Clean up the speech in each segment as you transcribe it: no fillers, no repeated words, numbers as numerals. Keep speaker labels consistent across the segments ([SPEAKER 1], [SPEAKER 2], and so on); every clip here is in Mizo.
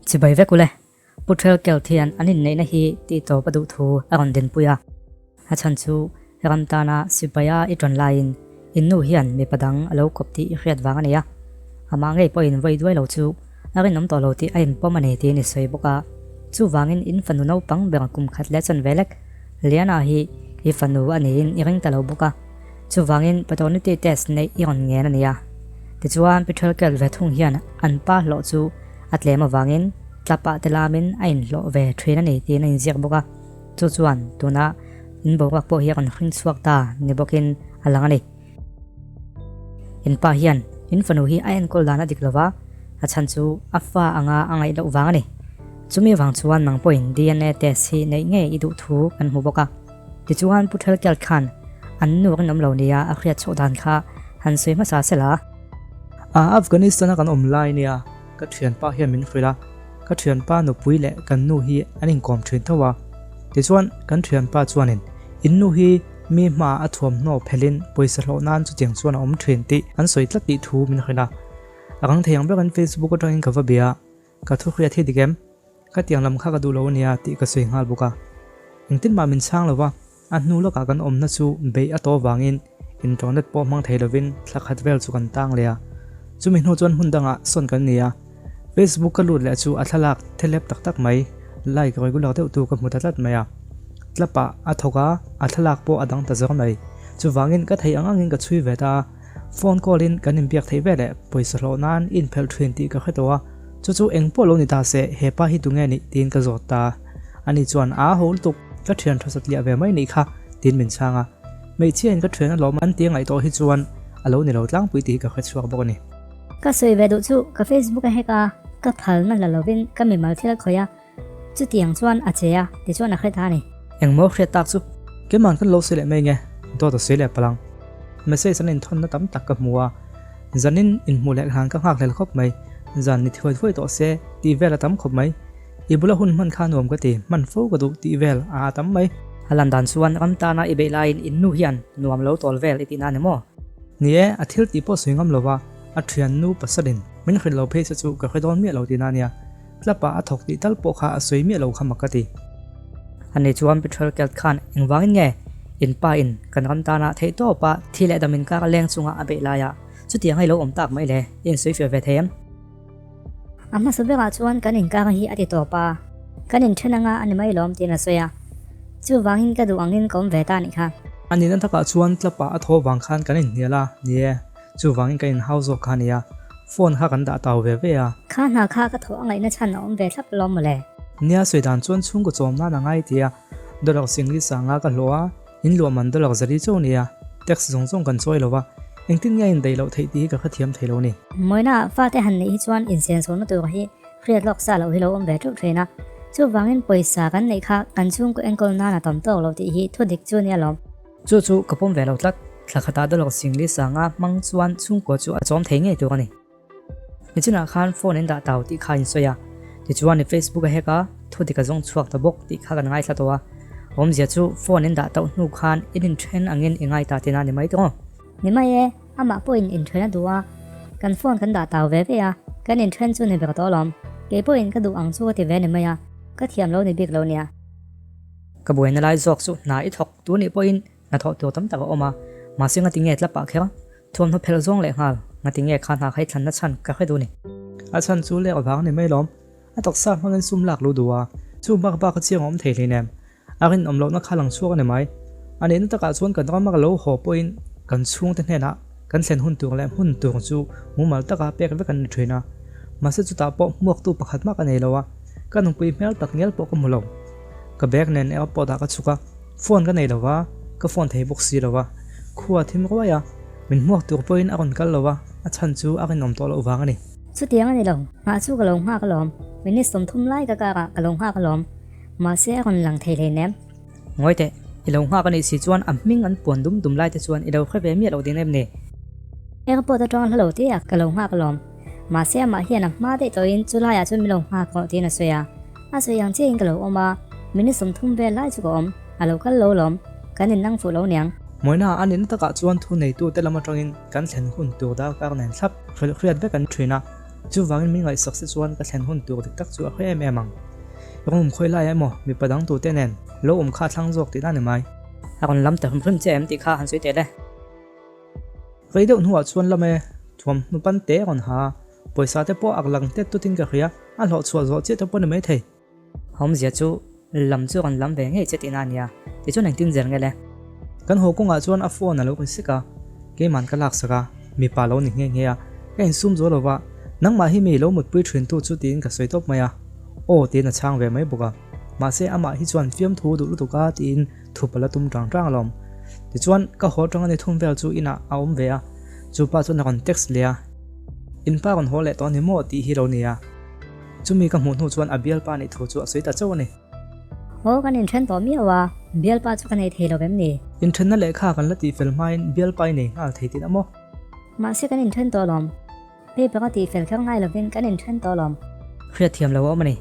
[SPEAKER 1] Chibai vek ule, Pu Thelkelt hian an inneihna hi tihtawp a duh thu a rawn dinpui a. A chhan chu ram tana sipaia i ṭawn laiin in nu hian mipa dang a lo kawp tih i hriat vang a ni a. Amah ngei pawhin vawi duai lo chu a rinawm tawh lo tih a inpawm a ni tiin i sawi bawk a. Chuvangin in fanu naupang ber kum khat leh chanve lek Liana hi i fanu a niin i ring ta lo bawk a. Chuvangin paternity test neih i rawn ngen a ni a. Tichuan Pi Thelkelt ve thung hian an pa hlawh chu a tlem avangin tlapah te lamin a inhlawh ve thin a ni tiin a inziak bawk a. Chu chuan tuna in boruak pawh hi a rawn hring chhuak ta ni bawkin a lang a ni. In pa hian in fanu hi a enkawl dan a dik lova, a chhan chu a fa anga a ngaih loh vang a ni. Chumi avang chuan nang pawhin DNA test hi neih ngei i duh thu kan hmu bawk a. Tichuan Pu Thelkelt khan an nu rinawm lo nia a hriat chhuah dan kha han sawi hmasa sela.
[SPEAKER 2] A Afghanistan a kan awm lai nia ka thianpa hian min hrilh a, ka thianpa nupui leh kan nu hi an inkawm thin tho a. Tichuan kan thianpa chuanin in nu hi mi hmaah a thuamhnaw phelhin pawisa hlawh nan chutiang chuan a awm thin tih an sawi tlat tih thu min hrilh a. A kang thei ang berin Facebook atangin ka va bia a, Ka thu hriat hi dik em? Ka tiang lam kha ka duh lo ania tih ka sawi nghal bawk a. Engtin mah min chhang lo va, a hnu lawkah kan awmna chu beih a tawh avangin internet pawh hmang thei lovin thla khat vel chu kan tang leh a. Chumi hnu chuan hmun dangah sawn kan ni a. Facebook ka lut leh chu a thlalak thelep tak tak mai, like regular deuh tu ka hmu ta tlat mai a. Tlapah a thawk a, a thlalak pawh a dang ta zawr mai. Chuvangin ka theih ang angin ka chhui ve ta a. Phone call in kan inbiak theih veleh pawisa hlawh nan i inphelh thin tih ka hre tawh a, chu chu eng pawh lo ni ta se he pa hi tunge nih tiin ka zawt ta. Ani chuan aa ho lutuk, ka thian tha satliah ve mai nih kha tiin min chhang a. Hmeichhia in ka thian alawm an tia ngaih tawh hi chuan a lo ni lo tlangpui tih ka hre chhuak bawk a ni.
[SPEAKER 3] Ka sawi ve duh chu ka Facebook a hack a, ka phalna la lovin ka mimal thil a khawih a, Chutiang chuan a che a, tichuan a hre ta a ni.
[SPEAKER 2] Engmaw hriat tak chu? Keimah kan lo sawi leh mai nge? Dawt a sawi leh palang. Message an inthawnna tam tak ka hmu a, zanin inhmuh leh hlan ka nghakhlel khawp mai. Zan ni thuai thuai tawh se tih vel a tam khawp mai. I bula hun hman kha nuam ka ti, hman fo ka duh tih vel a tam mai.
[SPEAKER 1] A lan dan chuan ram tana i beih laiin in nu hian nuam lo tawl vel i tihna a ni maw?
[SPEAKER 2] Ni e, a thil tih pawh sawi ngam lova a thiannu pasalin min hrilh lo phei se chu ka hre dawn miah lo tihna a nia. Tlapah a thawk tih tal pawh kha a sawi miah lo kha mak ka ti.
[SPEAKER 1] Ani chuan Petrol Kelt khan engvangin nge in pa in kan ram tana theih tawpa thi leh dam inkar a leng chunga a beih laia chutiang hi lo awm tak mai le i insawi fiah ve thei em?
[SPEAKER 3] A hmasa berah chuan kan inkar hi a ti tawp a, kan inthen anga a ni mai lawm tiin a sawi a, chuvangin ka duh angin ka awm ve ta anih kha.
[SPEAKER 2] A nihna takah chuan tlapah a thaw vang khan kan inhnial a, ni e, chuvangin kan inhau zawk kha a nia. Phone kha kan dah tau ve ve a.
[SPEAKER 3] Kha hna kha ka thawh a ngaihna chhan a awm ve thlap lawm mawle.
[SPEAKER 2] Nia sawi dan chuan chhungkaw chawm nan a ngai ti a, dollar singli sanga ka hlawh a, in luah man dollar zali chauh nia, tax zawng zawng kan chawi lo va, engtin nge a indaih loh theih tih hi ka hrethiam thei lo ni.
[SPEAKER 3] Mawina fate han neih hi chuan insensawnna tur hi hriat lawk sa loh hi lo awm ve teuh thin a, chuvangin pawisa kan neih kha kan chhungkaw enkawl nan a tam tawk lo tih hi thudik chu nia lawm.
[SPEAKER 1] Chu chu ka pawm ve lo tlat. Thla khatah dollar singli sanga hmang chuan chhungkua chu a chawm thei ngei tur a ni. Nichinah khan phone in dah tau tih kha in sawi a, tichuan i Facebook a hack a, thu dik a zawng chhuak ta bawk tih kha kan ngaithla tawh a. Awmzia chu phone in dah tauh hnu khan in inthen angin i ngai ta tihna a ni mai tawh.
[SPEAKER 3] Ni mai e, amah pawhin inthen a duh a, kan phone kan dah tau ve ve a, kan inthen chu ni ber tawh alawm. Kei pawhin ka duh ang chu ka ti ve ni mai a, ka thiam lo ni bik lo nia.
[SPEAKER 1] Ka buaina lai zawk chu hna i thawk tur nih pawhin hnathawh tur tam tak a awm a, mahse ngati nge tlapah kher thuamhnaw phelh zawng leh nghal, ngati nge kha hna kha i thlanna chhan ka hre duh ni.
[SPEAKER 2] A chhan chu lek vang ni mai lawm, a taksa hmangin sum lak lu duh a, chu bak bak a chiang a awm thei hleinem, a rinawm lohna kha lang chhuak a ni mai. A nihna takah chuan kan rama ka lo haw pawhin kan chhungte hnenah kan thlen hun tur leh hmun tur chu mumal taka pek vek an ni thin a, mahse chutah pawh hmuaktu pakhat mah ka nei lo a, ka nupui hmel tak ngial pawh ka hmu lo. Ka bag nen airport ah ka chhuk a, phone ka nei lo va, ka phone thei bawk si lo va, khua a thim ruai a, min hmuak tur pawhin a rawn kal lo va, a chhan chu a rinawm tawh loh vang a ni.
[SPEAKER 3] Chutiang a ni lo, nghah chu ka lo nghak alawm, minute 30 lai ka karah ka lo nghak alawm, mahse a rawn lang thei hleinem.
[SPEAKER 1] Ngawi teh, i lo nghak a nih si chuan a hming an puan dum dum lai te chuan i lo hre ve miah lo ding em ni?
[SPEAKER 3] Airport atanga hla lo te ah ka lo nghak alawm, mahse amah hian a hma daih tawhin chu laiah chuan min lo nghak rawh tiin a sawi a, a sawi ang chiahin ka lo awm a, minute 30 vel lai chu ka awm, a lo kal lo lawm, kan innang fuh lo niang.
[SPEAKER 2] Mawina a nihna takah chuan thu neitute lam atangin kan thlen hun tur darkar nen thlap hrilhhriat vek an thin a. Chuvangin min ngaihsak se chuan ka thlen hun tur dik tak chu a hre em em ang. Room khawi laiah emaw mipa dang tute nen lo awm kha a thlang zawk tihna a ni mai.
[SPEAKER 1] A rawn lam ta hrim hrim che em tih kha han sawi teh le.
[SPEAKER 2] Rei deuh hnuah chuan lam e, thuamhnu pan te a rawn ha a, pawisa te pawh ak lang tet tutin ka hria, a hlawh chhuah zawh chiah te pawh a ni maithei.
[SPEAKER 1] Awmzia chu lam chu rawn lam ve ngei che tihna a nia, tichuan engtin zel nge le?
[SPEAKER 2] Kan haw kawngah chuan a phone a lo ri sek a, keiman ka laksak a, mipa lo ni nghe nghe a, ka insum zo lova, nangmah hi mi lo mutpui thin tu chu tiin ka sawi tawp mai a, aw tiin a chhang ve mai bawk a, mahse amah hi chuan fiamthu duh lutuk a tiin thup a la tum tang tang alawm. Tichuan ka haw atanga ni thum vel chu inah a awm ve a, chupa chuan a rawn text leh a, in pa rawn haw leh tawh a ni maw tih hi lo ni a. Chumi ka hmuh hnu chuan a bialpa nih thu chu a sawi ta chauh a ni.
[SPEAKER 3] Aw kan inthen tawh miau a, bialpa chu ka nei thei lo em ni?
[SPEAKER 2] Inthenna lehkha kan la tihfel hmain bialpa i nei nghal thei tihna maw?
[SPEAKER 3] Mahse kan inthen tawh alawm. Paper a tihfel kher ngai lovin kan inthen tawh alawm.
[SPEAKER 1] Hriatthiam lo a awm a ni.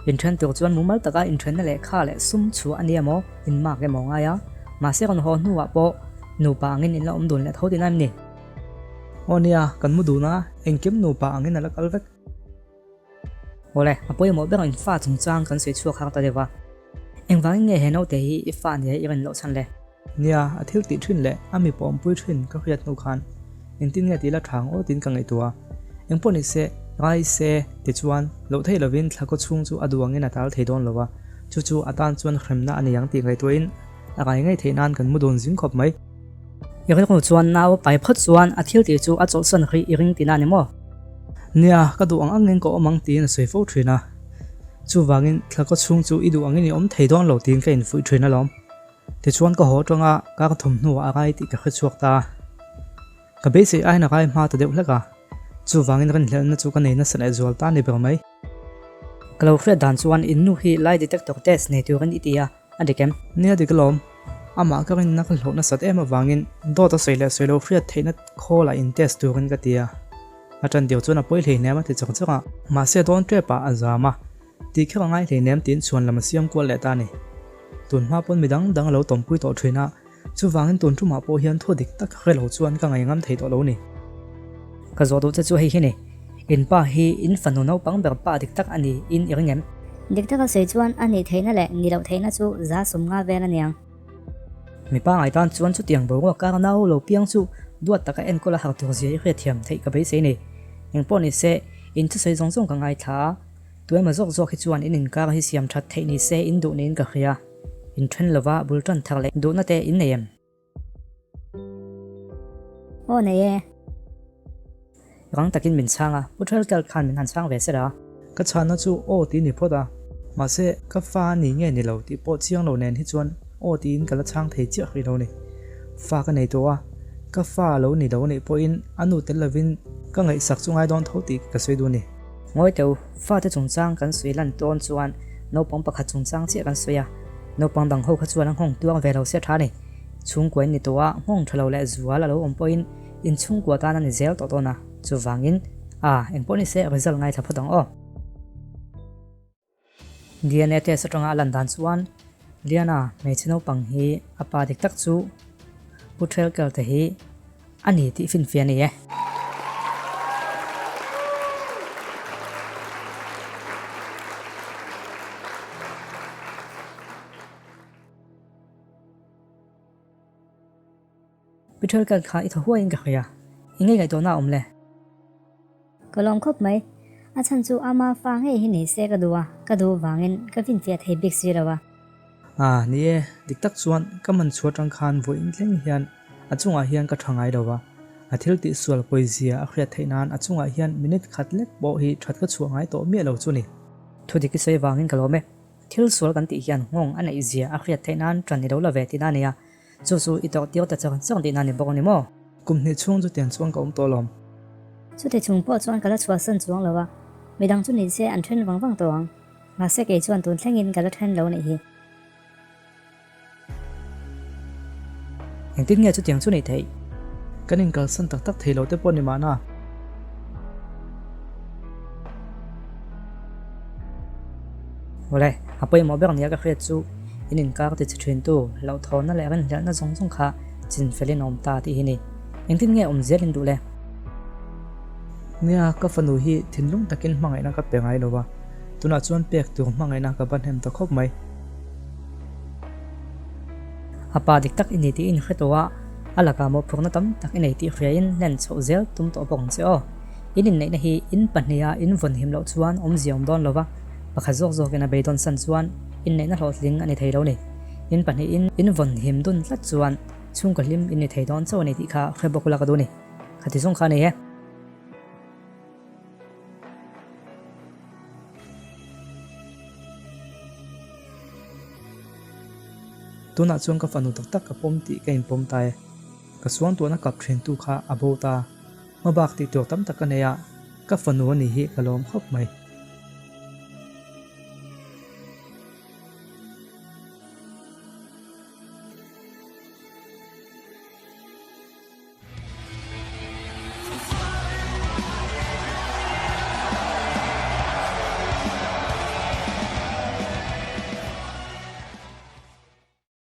[SPEAKER 1] Inthen tur chuan mumal taka inthenna lehkha leh sum chhuah a nia maw, inmark emaw ngai a. Mahse rawn haw hnuah pawh nupa angin in la awm dun leh tho tihna em ni?
[SPEAKER 2] Aw nia, kan mu dun a, engkim nupa angin a la kal vek.
[SPEAKER 1] Awle, a pawimawh ber in fa chungchang kan sawi chhuak har ta deuh a. Engvangin nge he naute hi i fa nia i rin loh chhan le?
[SPEAKER 2] Nia, a thil tih thin leh a mi pawmpui thin ka hriat hnu khan engtin nge tih la tha ang aw tiin ka ngaihtuah a. Engpawh ni se, ngai se tichuan loh theih lovin thla kaw chhung chu a duh angin a tal thei dawn lo a, chu chu a tan chuan hremna a nei ang tih ngaihtuahin a ngai ngei theih nan kan mu dun zing khawp mai.
[SPEAKER 1] I rilru chuan nau pai phawt chuan a thil tih chu a chawlhsan rih i ring tihna a ni maw?
[SPEAKER 2] Nia, ka duh ang angin ka awm ang tiin a sawi fo thin a. Chuvangin thlakaw chhung chu i duh angin i awm thei dawn lo tiin ka infuih thin alawm. Tichuan ka haw atanga kar thawmhnaw a rai tih ka hrechhuak ta a. Ka beisei aiin a rai hma ta deuh hlek a, chuvangin rinhlelhna chu ka nei nasa leh zual ta a ni ber mai.
[SPEAKER 1] Ka lo hriat dan chuan in nu hi lie detector test nei turin i ti a, A dik em?
[SPEAKER 2] Nia dik alawm. Amah ka rinna ka hlawh nasat em avangin dawt a sawi leh sawi lo hriat theihna khawl ah in test turin ka ti a. A tan deuh chuan a pawi hleinem a ti chak chak a. Mahse dawn tep ah a zam a, tih kher a ngai hleinem tiin chhuan lam a siam kual leh ta a ni. Tun hma pawn midang dang a lo tawmpui tawh thin a, chuvangin tun tumah pawh hian thu dik tak hre lo chuan ka ngaih ngam thei tawh lo ni.
[SPEAKER 1] Ka zawh duh che chu hei hi ni. In pa hi in fanu naupang ber pa dik tak a ni in i ring em?
[SPEAKER 3] Dik taka sawi chuan a nih theihna leh ni loh theihna chu za sawmnga vel a niang.
[SPEAKER 1] Mipa ngaitan chuan chutiang boruak kar nau lo piang chu duat taka enkawl a har tur zia i hriatthiam theih ka beisei ni. Engpawh ni se, in thusawi zawng zawng ka ngaithla a, tuemaw zawk zawk hi chuan in inkar hi siam that theih ni se in duh niin ka hria. In then lova bul tan thar leh duhna te in nei em?
[SPEAKER 3] Aw nei e.
[SPEAKER 1] Rang takin min chhang a, Pu Theltel khan min han chhang ve sela.
[SPEAKER 2] Ka chhanna chu aw tih ni phawt a, mahse ka fa a ni nge ni lo tih pawh chiang lo nen hi chuan aw tiin ka la chhang thei chiah hrih lo ni. Fa ka nei tawh a, ka fa lo ni lo anih pawhin a nu tel lovin ka ngaihsak chu ngai dawn tho tih ka sawi duh a ni.
[SPEAKER 1] Ngawi teu, fate chungchang kan sawi lan tawn chuan naupang pakhat chungchang chiah kan sawi a, naupang dang ho kha chuan a nghawng tuang ve lo sia tha a ni. Chhungkua in ni tawh a, nghawng tha lo leh zual a lo awm pawhin in chhungkua tan a ni zel tawh dawn a, chuvangin a, engpawh ni se result ngaithla phawt ang aw. DNA test atanga a lan dan chuan Liana hmeichhe naupang hi a pa dik tak chu Pu Thelkel te hi a ni tih finfiah a ni e. Petrol kal kha i thaw huaiin ka hria. Eng nge ngaihtuahna a awm le?
[SPEAKER 3] Ka lawm khawp mai. A chhan chu ama fa ngei hi ni se ka duh a, ka duh vangin ka finfiah thei bik si lo a.
[SPEAKER 2] Ah, ni e, dik tak chuan ka man chhuah atang khan vawiin thleng hian a chungah hian ka tha ngai lo a. A thil tih sual pawizia a hriat theih nan a chungah hian minute khat lek pawh hi that ka chhuah ngai tawh miah lo chu ni.
[SPEAKER 1] Thu dik i sawi vangin ka lawm e. Thil sual kan tih hian nghawng a neih zia a hriat theih nan ṭan i lo la ve tihna a ni a, chu chu i tawrh tir ta chang chang tihna a ni bawk a ni maw?
[SPEAKER 2] Kum hnih chhung chu tiang chuan ka awm tawh alawm.
[SPEAKER 3] Chute chung pawh chuan ka la chhuahsan chuang lo a, midang chu ni se an ṭhen vang vang tawh ang. Mahse kei chuan tun thlengin ka la ṭhen lo nih hi.
[SPEAKER 1] Engtin nge chutiang chu nih theih?
[SPEAKER 2] Kan inkalsan tak tak thei lo te pawh ni mahna.
[SPEAKER 1] Awle, a pawimawh ber nia ka hriat chu in inkar ti chhe thintu hlauhthawnna leh rinhlelhna zawng zawng kha chin felin a awm ta tih hi ni. Engtin nge awm zel in duh le?
[SPEAKER 2] Nia, ka fanu hi thinlung takin hmangaihna ka pe ngai lo va, tunah chuan pek tur hmangaihna ka va hnem ta khawp mai.
[SPEAKER 1] A pa dik tak i ni tih i inhre tawh a, a lakah mawhphurhna tam tak i nei tih hriain hlen chhoh zel tum tawh bawk ang che aw. In inneihna hi in pahniha in vawn him loh chuan awmzia awm dawn lo va, pakhat zawk zawkin a beidawn san chuan inneihna hlawhtling a ni thei lo ni. In pahnihin in vawn him dun tlat chuan chhungkaw hlim in ni thei dawn chauh a ni tih kha hre bawk ula ka duh ni. Khati zawng kha a ni e.
[SPEAKER 2] Tunah chuan ka fanu tak tak ka pawm tih ka inpawm ta e. Ka suangtuahna kap thintu kha a bo ta. Hmabak tih tur tam tak ka nei a, ka fanu a ni hi ka lawm khawp mai.